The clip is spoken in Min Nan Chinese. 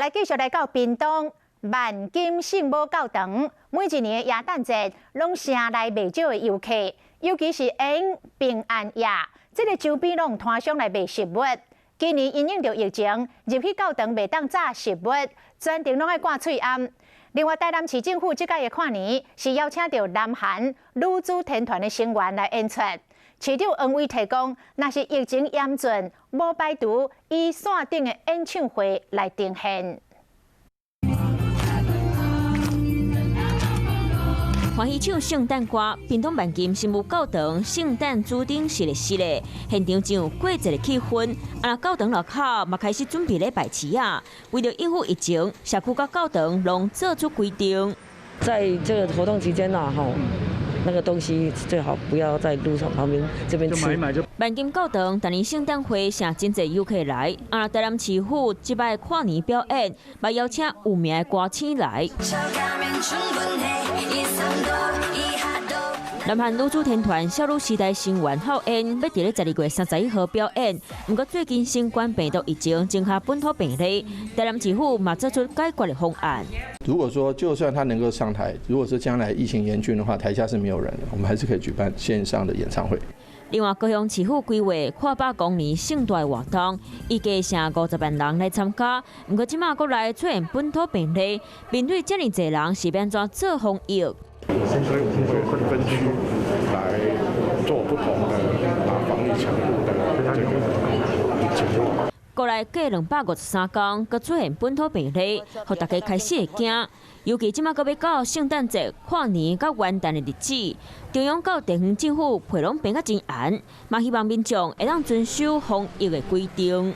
來繼續來到屏東萬金聖母教堂，每一年的耶誕節，攏城內袂少的遊客，尤其是𪜶平安夜，這个周邊攏攤商來賣食物。今年因應著疫情，入去教堂袂當炸食物，全程攏愛掛喙罨。另外，台南市政府這擺的跨年是邀請著南韓女子天團的成員來演出。市長黃偉提講，若是疫情嚴峻，無排除以線頂的演唱會來呈現。歡喜唱聖誕歌，屏東萬金聖母教堂聖誕主燈是咧是咧，現場真有過節的氣氛。啊，教堂內口嘛開始準備咧擺市仔，為著應付疫情，社區佮教堂攏做出規定。在這個活動期間呐，吼，那個東西最好不要在路上旁邊這邊吃。萬金教堂逐年聖誕會誠真濟遊客來，啊，台南市府這擺跨年表演，嘛邀請有名的歌星來。南韓女子天團少女時代成員孝恩欲佇咧12月31號表演，毋過最近新冠病毒疫情增加本土病例，台南市府嘛做出解決的方案。如果說就算他能夠上台，如果說將來疫情嚴峻的話，台下是沒有人的，我們還是可以舉辦線上的演唱會。另外，高雄市府規劃跨百公里盛大活動，預計成50萬人來參加。毋過這馬國內出現本土病例，面對遮爾濟人，是欲按怎做防疫？所以我們會分區來做不同的防疫強度的這個情況。國內過253工，閣出現本土病例，予大家開始會驚。尤其這馬閣欲到聖誕節、跨年佮元旦的日子，中央到地方政府批攏編甲真嚴，嘛希望民眾會當遵守防疫的規定。